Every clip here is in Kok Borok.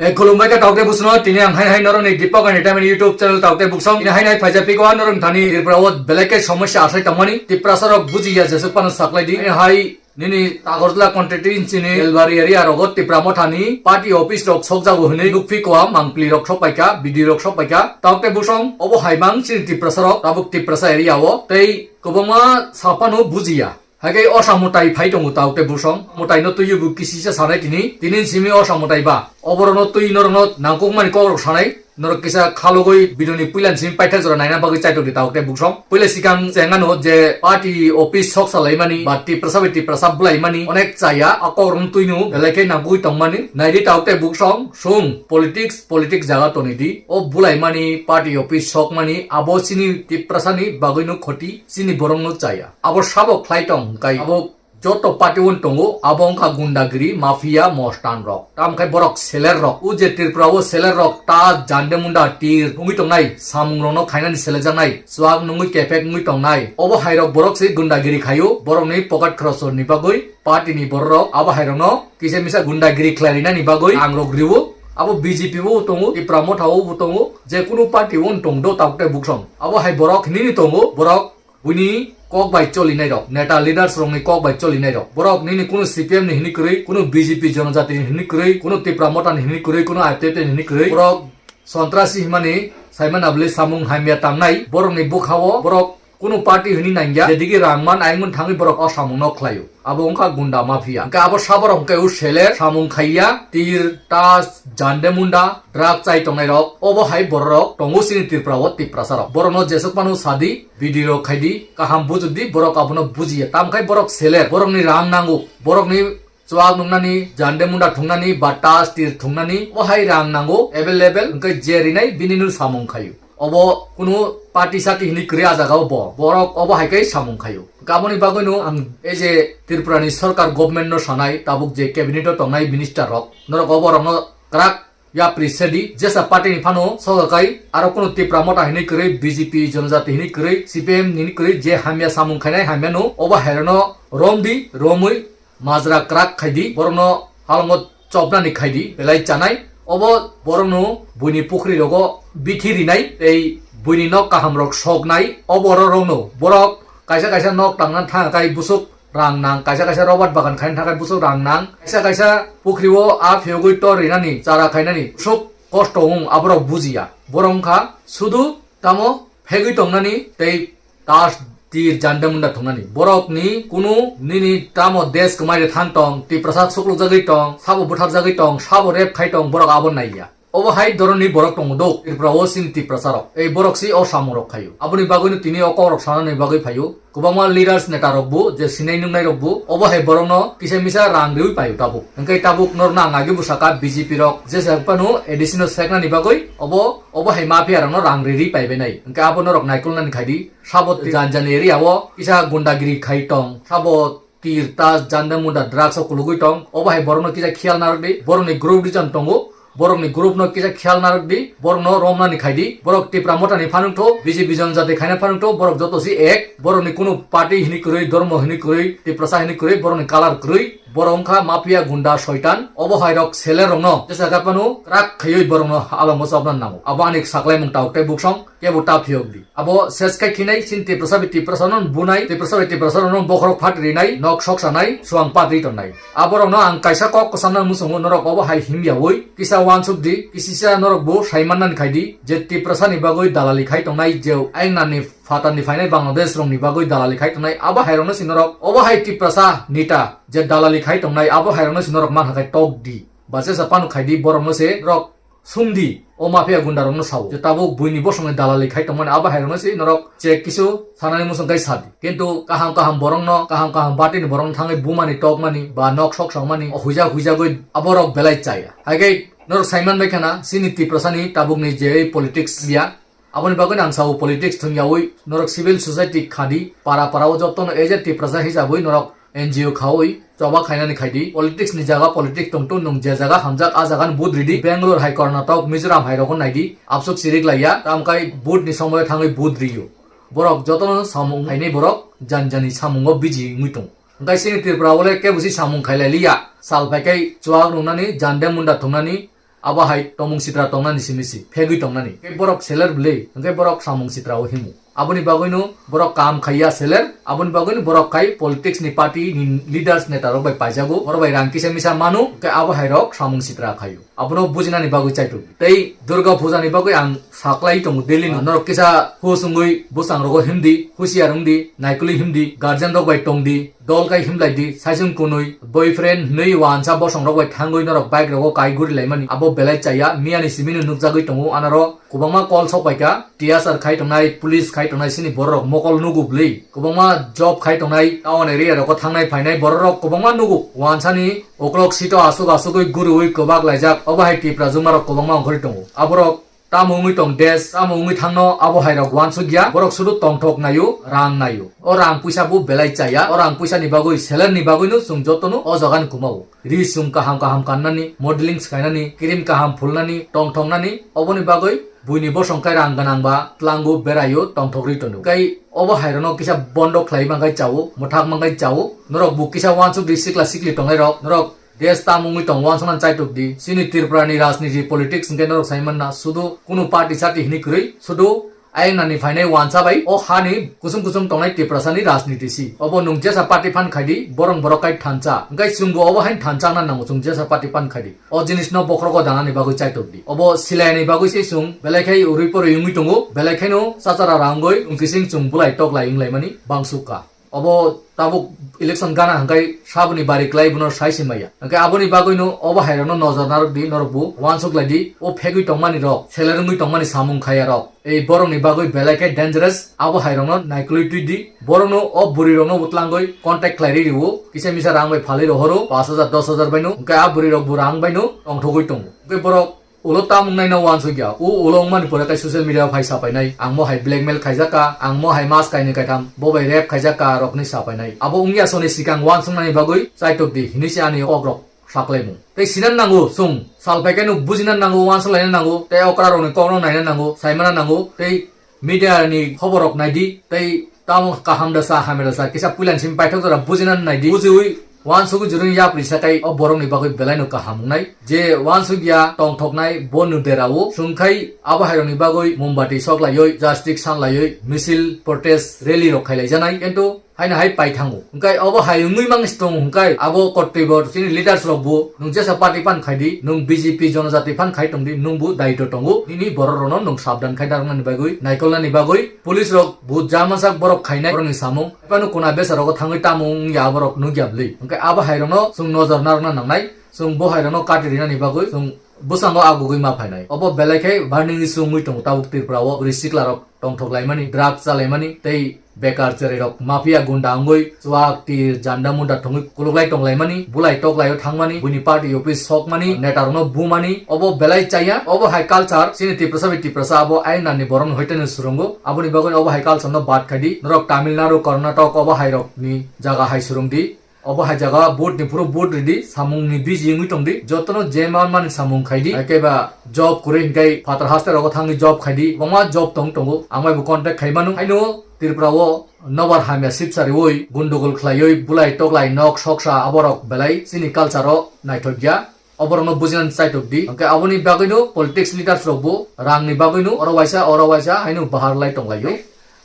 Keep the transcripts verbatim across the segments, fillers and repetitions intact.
Ei khulumbai khe taukte busno, tini ang hai hai norokni Deepak Entertainment YouTube channel taukte buksong. Tini hai hai phaija piko norok thani Tripura o belai khe somosya asai tongmani. Tiprasa rok bujiya jesuk pano saklai di. Hai hai nini Agartala constituency ni Belbari area rogo Tipra Mothani party office rok sokjago hwnwi nukphi koa mangpli rok sokpaikha, B D O rok sokpaikha. Taukte busong obo hai mang chini Tiprasa rok tabuk Tiprasa area o tei kwbangma saphano bujiya. Haikhe osa mwtai phai tongo taukte busong. Mwtaino twiwi bo kisisa sanai tini. Tini simi osa mwtai ba. Oborokno twi norokno nangkukmani kokrok sanai. Norok kisa khalogwi video ni puila simi paithak jora naina bagwi chaitok di taukte busong. Puila sikang chengano je party office sok salaimani ba Tiprasa bai Tiprasa bwlaimani onek chaya. A kokrokno twino belai khe nangkukwi tongmani. Naidi taukte busong. Sung politics, politics jaga toni di. O bwlaimani party office sokmani abo chini Tiprasani bagwino khoti. Chini borokno chaya. Abo sabo khlai tong, hwnkhe abo joto party un tongo, abo wngkha gundagiri, mafia, mostan rok. Tamkhe borok seler rok. O je Tripura o seler rok ta jande munda tir wngwi tongnai, samung rokno khainani selejaknai, chuak nungwi kefek wngwi tongnai. Obo hai rok borok se gundagiri khaio, borokni pocket khorosor ni bagwi party ni borok rok abo hai rokno kisa misa gundagiri khlai rinani bagwi ang rok rio. Abo B J P bo tongo, Tipra Motha o bo tongo, je kunu party un tong do tabuk tei buksong. Abo hai borok hinini tongo, borok buini kok bai cholinai rok, neta leaders rokni kok bai cholinai rok. Borok nini kunu C P M ni hini kwrwi, kunu B J P Jonojati ni hini kwrwi, kunu Tipra Motha ni hini kwrwi, kunu I P F T ni hini kwrwi. Borok sontrasi himani saimana bwlwi samung hamya tangnai. Borokni bwkhao borok kunu party hini nangya. Jedigi rang man ayung thangwi borok o samung no khlaio. Abo wngkha gunda mafia. Hwnkhe abo saborok hwnkhe o seler samung khaiya, tir, tas, jande munda, drug chai tongnai rok, obo hai borok rok tongo chini Tripura o Tiprasa rok. Borok no jesuk mano sadi, video rok khaidi, kaham bujudi, borok abono bujiya. Tamkhai borok seler, borok ni rang nango, borok ni chuak nungnani, jande munda thungnani, ba tas tir thungnani, o hai rang nango, available, hwnkhe je rinai bini no samung khaio. Obo kunu party sati hinwi kwrwi a jaga o bo, borok obo hai khe samung khaio. Aboni bagwi no ang ei je Tripura ni sorkar government no sanai, tabuk je cabinet o tongnai minister rok, norok obo rok no kwrak yapri sedi, jesa party ni phano sogakai, aro kunu Tipra Motha hinwi kwrwi B J P Jonojati hinwi kwrwi C P M hinwi kwrwi je hamya samung khainai hamya no, obo hai rok no romdi, romwi majra kwrak khaidi, borok no halongo chopnani khaidi, belai chanai, obo borok no buini pukhri rogo bithi rinai, tei buini nok kaham rok soknai, obo rok no borok kaisa kaisa nok tangna thang kai busuk rang nang, kaisa kaisa robat bagan khaina thangkhe busuk rang nang, kaisa kaisa pukhri o a phiyogwi tor rinani, chara khainani busuk kosto wng, aborok bujiya. Borok wngkha sudu tamo phegwi tongnani tei tas tir jande munda thungnani. Borokni kunu nini tamo desh kwmai de thang tong, Tiprasa suklukjagwi tong, sabo butharjagwi tong, sabo rep khai tong, borok abo naiya. Obo hai dhoronni borok tongo do, Tripura o chini Tiprasa rok. Ei borok si o samung rok khaio. Aboni bagwi no tini o kok rok sanani bagwi phaio. Kwbangma leaders neta rok bo, je sinai nungnai rok bo, obo hai borok no kisa misa rang riwi paio tabuk. Hwnkhe tabuk norok no ang agi bo saka B J P rok, jesa phano A D C no seknani bagwi, obo, obo hai mafia rok no rang ri ri paibai nai. Hwnkhe abo norok naikolnani khaidi, sabo janjani area o kisa gundagiri khai tong, sabo tir, tas, janda munda, drugs o kulugwi tong. Obo hai borokno kisa khiyal narwk di. Borokni group region tongo. Borokni group no kisa khiyal narwk di. Borokno romnani khai di. Borok Tipra Motha ni phanuk tho, B J P Jonojati khaina phanuk tho, borok joto si ek. Borokni kunu party hini kwrwi, dhormo hini kwrwi, Tiprasa hini kwrwi, borokni colour kwrwi. Borok wngkha mafia, gunda, soitan. Obo hai rok seler rokno jesa kha phano kwrak khaiwi borokno alongo chopna nango. Abo ani saklaimung tauk tei buksong kebo ta phiyok di. Abo ses khai khinai chini Tiprasa bai Tiprasa no bunai, Tiprasa bai Tiprasa no bokhorok phat rinai, nok sok sanai, suang pat ri tongnai. Aborokno ang kaisa kok kwchamna muchungo, norok obo hai himyaui kisa uansuk di, kisisa norok bo sai mannani khai di, je Tiprasa ni bagwi dalali khai tongnai, je aingnani phatar ni phainai Bangladesh rok ni bagwi dalali khai tongnai, abo hai rokno si norok obo hai Tiprasa neta je dalali khai tongnai, abo hai rokno si norok man hakai tok di, ba jesa panu khai di, borokno se norok sungdi, o mafia gunda rokno sao je tabuk buini bosongni dalali khai tongmani, abo hai rokno si norok je kisu sanani muchung kai sadi. Kintu kaham kaham borokno, kaham kaham party ni borokno thangwi bumani, tokmani ba nok sok songmani, o huijak huijagwi aborok belai chaya. Hai khe norok saiman bai khana chini Tiprasa ni tabukni je politics ya, aboni bagwi ang sao politics thwngyaui norok civil society khadi, para para o jotono as a Tiprasa hisabwi norok N G O khaui choba khainani khai di. Politics ni jaga politics tongtun, nwng je jaga hamjak a jaga ni vote ridi. Bangalore hai, Karnataka, Mizoram hai rokno nai di, absuk sirik laiya, tamkai vote ni somoy thangwi vote rio. Borok jotono samung khainai borok jani jani samungo busy wngwi tongo. Hwnkhe chini Tripura o le kebo si samung khailai liya. Sal phaikhai chuak nungnani, jande munda thungnani, Abo hai tomung sitra tongnani simi si, phegwi tongnani. Hwnkhe borok seler bwlwi, hwnkhe borok samung sitra o himu. Aboni bagwino borok kam khaiya seler, aboni bagwino borok khai politics ni party ni leaders neta rok bai paijago, borok bai rang kisa misa manu, hwnkhe abo hai rok samung sitra khaio. Abono bujinani bagwi chaitok. Tei Durga Puja ni bagwi ang saklai tongo Delhi no. Norok kisa hus wngwi bwsang rogo himdi, husiar wngdi, naikolwi himdi, guardian rok bai tongdi, dol kai himlaidi, saisung kunui, boyfriend hinui wansa bosong rok bai thangwi norok bike rogo kai guri laimani. Abo belai chaya, miyani simino nukjagwi tongo anaro. Kwbangma call sok paikha, T S R khai tongnai, police khai tongnai, sini borok mokol nugu bwlwi. Kwbangma job khai tongnai, town area rogo thangnai phainai borok rok kwbangma nugu. Wansani uklok sito asuk asugwi guriwi kwbak laijak, obo hai Tipra jwngma rok kwbangma ongkhorwi tongo. Aborok tamo wngwi tong des, tamo wngwi thangno abo hai rok wansuk ya, borok sudu tongthok naio, rang naio. O rang puisa bo belai chaya, o rang puisa ni bagwi, seler ni bagwi no chwng joto no o jaga ni kumao. Ri chwng kaham kaham kannani, modeling swkainani, cream kaham phulnani, tongthoknani, oboni bagwi buini bosong kai rang gwnang ba tlango beraio tongthok ri tono. Kai obo hai rokno kisa bondo khlai mangai chao, mwthak mangai chao, norok bo kisa wansuk di sikla sikli tongnai rok, norok des tam wngwi tong wansuknani chaitok di. Chini Tripura ni rajniti politics hwnkhe norok sai manna, sudu kunu party sati hini kwrwi, sudu ayang nani phainai wansa bai o hani kusum kusum tongnai Tiprasa ni rajniti si. Obo nwng jesa party phan khai di, borong borok kai thansa. Hwnkhe chwngbo obo hain thansa wngna nango, chwng jesa party phan khai di. O jinis no bokhorogo danani bagwi chaitok di. Obo silaini bagwi se chwng belai khai urui poroi wngwi tongo, belai khaino chachara rangwi wngkising chwng bulai toklai wnglaimani bangsukha. Obo tabuk election gana hwnkhe saboni bari klai bono sai se maya. Hwnkhe aboni bagwino obo hai rokno nojor narwk di, norok bo wansuk lai di. O phegwi tongmani rok, seler wngwi tongmani samung khaya rok, ei borokni bagwi belai khe dangerous. Abo hai rokno naikolwi twi di. Borokno o bwrwi rokno bo tlangwi contact khlai ri rio, kisa misa rang bai phalwi rohoro, pash hajar, dos hajar bai no. Hwnkhe a bwrwi rok bo rang bai no tongthogwi tongo. Hwnkhe borok ulo tam wngnaino wansukya. O ulo wngmani pore khe social media phai sapainai, ang mo hai blackmail khaijakka, ang mo hai mas kainwi kaitham bo bai rape khaijakka rokni sapainai. Abo wngya soni sikang wansuknani bagwi chaitok di hinwi se ani kok rok saklaimung. Tei sinan nango chwng, sal phaikhe no bujina nango, wansuk laina nango, tei okra rokni kokno naina nango, saimana nango, tei media ni khobor rok naidi, tei tamo kaham da sa, hamya da sa, kisa puilan simi paithak jora bujina naidi. Bujiwi wansugwi juruni yapri sakai o borokni bagwi belaino kaham wngnai. Je wansugya tongthoknai bo no derao, chwngkhai abo hairokni bagwi mombati soklaiwi, jastik sanlaiwi, misil, protest, rally rok khailaijanai, kintu haino hai paithango. Hwnkhe obo hai wngwi mang se tongo hwnkhe abo kotwibo chini leaders rok bo nwng jesa party phan khai di, nwng B J P jonojati phan khai tong di, nwng bo daito tongo. Nini borok rokno nwng sabdan khai narwknani bagwi, naikolnani bagwi, police rok bo jamasak borok khainai borokni samung. Phano kuna besa rogo thangwi tamo wngya aborok nukya bwlwi. Hwnkhe abo hai rokno chwng nojor narwkna nangnai. Chwng bo hai rokno kati rinani bagwi chwng bwskango agugwi ma phainai. Obo belai khe burning issue wngwi tongo tabuk Tripura o. Bwrwi sikla rok tongthok laimani, drugs chalaimani tei bekar cherai rok mafia gunda wngwi chuak, tir, janda munda thwngwi kuluklai tonglaimani, bulai toklaio thangmani, buini party office sokmani, neta rokno bumani, obo belai chaya. Obo hai culture chini Tiprasa bai Tiprasa abo ayang nani borokno hoiteno swrwngo. Aboni bagwi obo hai culture no bad khai di. Norok Tamil Nadu, Karnataka obo hai rokni jaga hai swrwng di. Obo hai jaga vote ni phuru vote ridi, samung ni busy wngwi tong di, jotono je man mani samung khai di, hai khe ba job kwrwi hwnkhe phatar haste rogo thangwi job khai di, kwbangma job tong tongo, ang bai bo contact khai mano. Haino Tripura o nobar hamya sipsa riwi, gundogol khlaiwi, bulai toklai, nok soksa aborok belai chini culture o naithok ya. Oborokno bujinani chaitok di. Hwnkhe aboni bagwino politics leaders rokbo rangni bagwino oro waisa, oro waisa haino bahar lai tonglaio.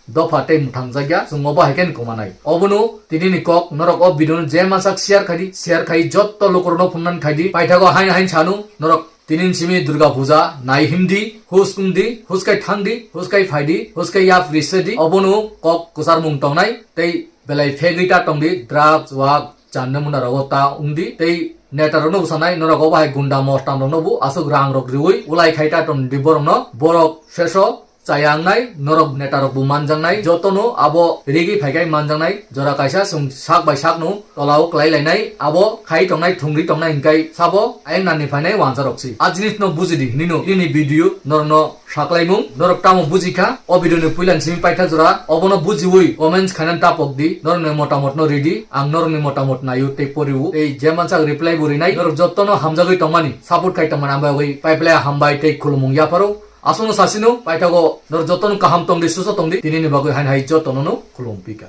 Dopha tei mwthangjakya, chwng obo hai khe kwmanai. Obono tinini kok, norok o video no je mansak share khai di, share khai jotto lukurokno phunuknani khai di. Paithago haino haino sanu, norok tinini simi Durga Puja nai himdi, hus wngdi, hus khai thangdi, hus khai phaidi, hus khai yapri sedi. Obono kok kwcharmung tongnai tei belai phegwi ta tongdi, drugs, wak, chanda munda rogo ta wngdi tei neta rokno bwsanai, norok obo hai gunda mostan rokno bo aswk rang rok riwi ulai khai ta tongdi borokno, borok seso chaya wngnai, norok neta rok bo manjaknai, jotono abo rigi phaikai manjaknai, jora kaisa chwng sak bai sakno tolao kwlai lainai, abo khai tongnai, thwngri tongnai hwnkhe sabo ayang nani phainai wansa rok si. A jinis no bujidi hinwi no nini video norokno saklaimung, norok tamo bujikha, o video ni puila ni simi paitha jora, obono bujiwi comments khainan tapok di, norokni motamot no ridi, ang norokni motamot naio tei porio, tei je mansak reply bo rinai, norok jotono hamjagwi tongmani, support khai tongmani, ang bai bai paiplai hambai tei khulumung yapharo, aswkno sasino, paithago norok jotono kaham tongdi, susa tongdi, tinini bagwi haino hai jotono no khulum pika.